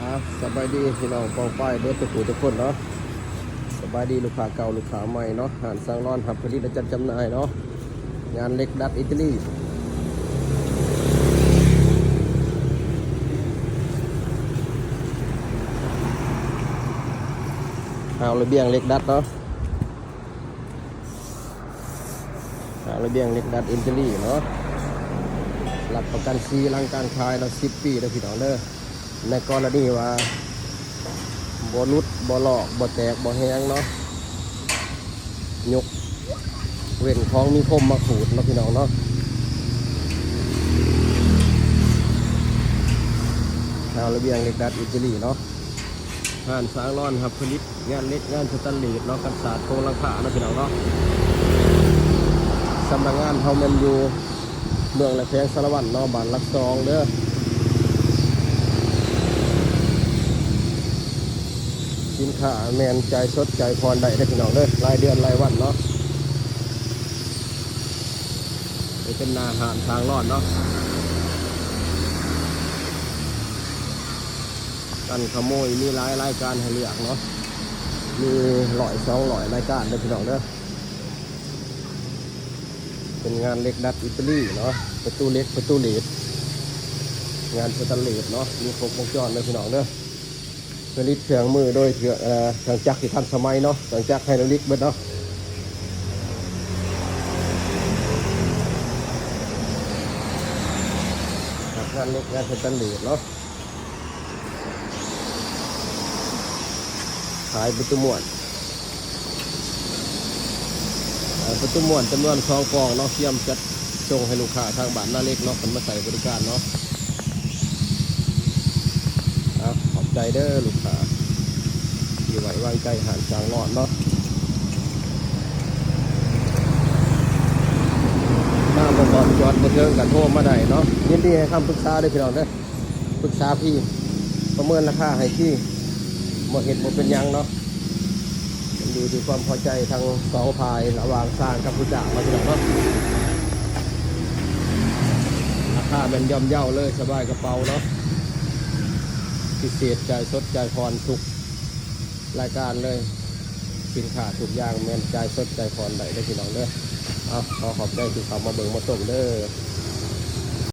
ອ່ະ ສະບາຍດີພີ່ນ້ອງປ້ອງປາຍເບິດທຸກຜູ້ທຸກຄົນເນາະ. ສະບາຍດີລູກຄ້າເກົ່າລູກຄ້າໃໝ່ເນາະ. ຮ້ານຊ່າງລອນຮັບຜະລິດ ແລະ ຈັດຈຳໜ່າຍເນາະ. ງານເຫຼັກດັດອິດຕາລີ ຮາວລະບຽງເຫຼັກດັດເນາະ. ອ່າ ລະບຽງເຫຼັກດັດອິດຕາລີເນາະ. ຮັບປະກັນສີຫຼັງການຂາຍເນາະ ສິບປີເດີພີ່ນ້ອງເດີ. ໃນກໍລະນີວ່າບໍ່ຫຼຸດ ບໍ່ລອກ ບໍ່ແຕກ ບໍ່ແຫງເນາະ, ຍົກເວັ້ນຂອງມີຄົມມາຂູດເນາະພີ່ນ້ອງເນາະ. ອ່າ ລະບຽງເຫຼັກດັດອິດຕາລີເນາະ. ຮ້ານຊ່າງລອນຮັບຜະລິດງານເຫຼັກ ງານສະແຕນເລດເນາະ, ກັນສາດໂຄງຫຼັງຄາເນາະພີ່ນ້ອງເນາະ. ສຳນັກງານເຮົາແມ່ນຢູ່ເມືອງ ແລະ ແຂວງສາລະວັນເນາະ, ບ້ານຫຼັກສອງເດີ. ສິນຄ້າແມ່ນຈ່າຍສົດຈ່າຍຜ່ອນໄດ້ເດີພີ່ນ້ອງເດີ, ລາຍເດືອນລາຍວັນເນາະ. ນີ້ເປັນໜ້າຮ້ານຊ່າງລອນເນາະ. ກັນຂະໂມຍ ມີຫຼາຍລາຍການໃຫ້ເລືອກເນາະ, ມີຮ້ອຍ ສອງຮ້ອຍລາຍການເດີພີ່ນ້ອງເດີ. ເປັນງານເຫຼັກດັດອິດຕາລີເນາະ, ປະຕູເຫຼັກ ປະຕູເລດ ງານສະແຕນເລດເນາະ, ມີຄົບວົງຈອນເດີພີ່ນ້ອງເດີ. ຜະລິດເຄື່ອງມືໂດຍເຄື່ອງ ເອີ ເຄື່ອງຈັກທີ່ທັນສະໄໝເນາະ, ເຄື່ອງຈັກໄຮດຣອລິກເບິດເນາະ. ງານເຫຼັກ ງານສະແຕນເລດເນາະ. ຂາຍປະຕູມ້ວນ ເອີ ປະຕູມ້ວນຈຳນວນສອງກອງເນາະ, ກຽມຈັດສົ່ງໃຫ້ລູກຄ້າທາງບ້ານນາເຫຼັກເນາະ ເພິ່ນມາໃຊ້ບໍລິການເນາະ. ເອົາ ຂອບໃຈເດີລູກຄ້າທີ່ໄວ້ວາງໃຈຮ້ານຊ່າງລອນເນາະ. ມາບໍ່ຮອດ ຈອດບໍ່ເຖິງກໍໂທມາໄດ້ເນາະ, ຍິນດີໃຫ້ຄຳປຶກສາເດີພີ່ນ້ອງເດີ. ປຶກສາຟຣີ ປະເມີນລາຄາໃຫ້ຟຣີ, ບໍ່ເຮັດບໍ່ເປັນຫຍັງເນາະ. ມັນຢູ່ທີ່ຄວາມພໍໃຈທັງສອງຝ່າຍ ລະຫວ່າງຊ່າງກັບຜູ້ຈ້າງເນາະ ພີ່ນ້ອງເນາະ. ລາຄາແມ່ນຍ່ອມເຍົາເລີຍ, ສະບາຍກະເປົາເນາະ. ພິເສດ ຈ່າຍສົດຈ່າຍຜ່ອນທຸກລາຍການເລີຍ. ສິນຄ້າທຸກຢ່າງແມ່ນຈ່າຍສົດຈ່າຍຜ່ອນໄດ້ເດີພີ່ນ້ອງເດີ. ເອົາ ຂໍຂອບໃຈທີ່ເຂົ້າມາເບິ່ງມາຊົມເດີ.